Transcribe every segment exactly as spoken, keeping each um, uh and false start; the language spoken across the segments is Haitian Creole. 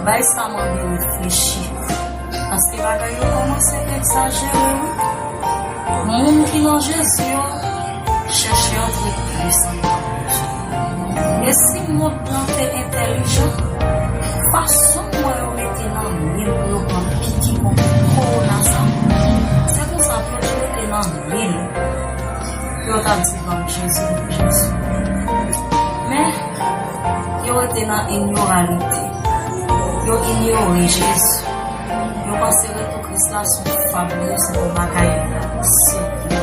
Bagay sa mande reflechi. Paske bagay yo kòmanse egzajere, wi. Moun ki nan Jezi yo chèche antre plis anba Bondye. E si mond lan te entèlijan, fason m wè yo mete nan men l pou yo pran piki kont kowona sa, se konsa pou yo te mete nan men l. Yo t ap di, "Ban m Jezi, ban m Jezi." Men, yo rete nan inyoralite. Yo inyore Jezi. Yo panse retou Kris la se yon fab, se yon bagay serye.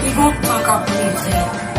Li gon tan k ap rive.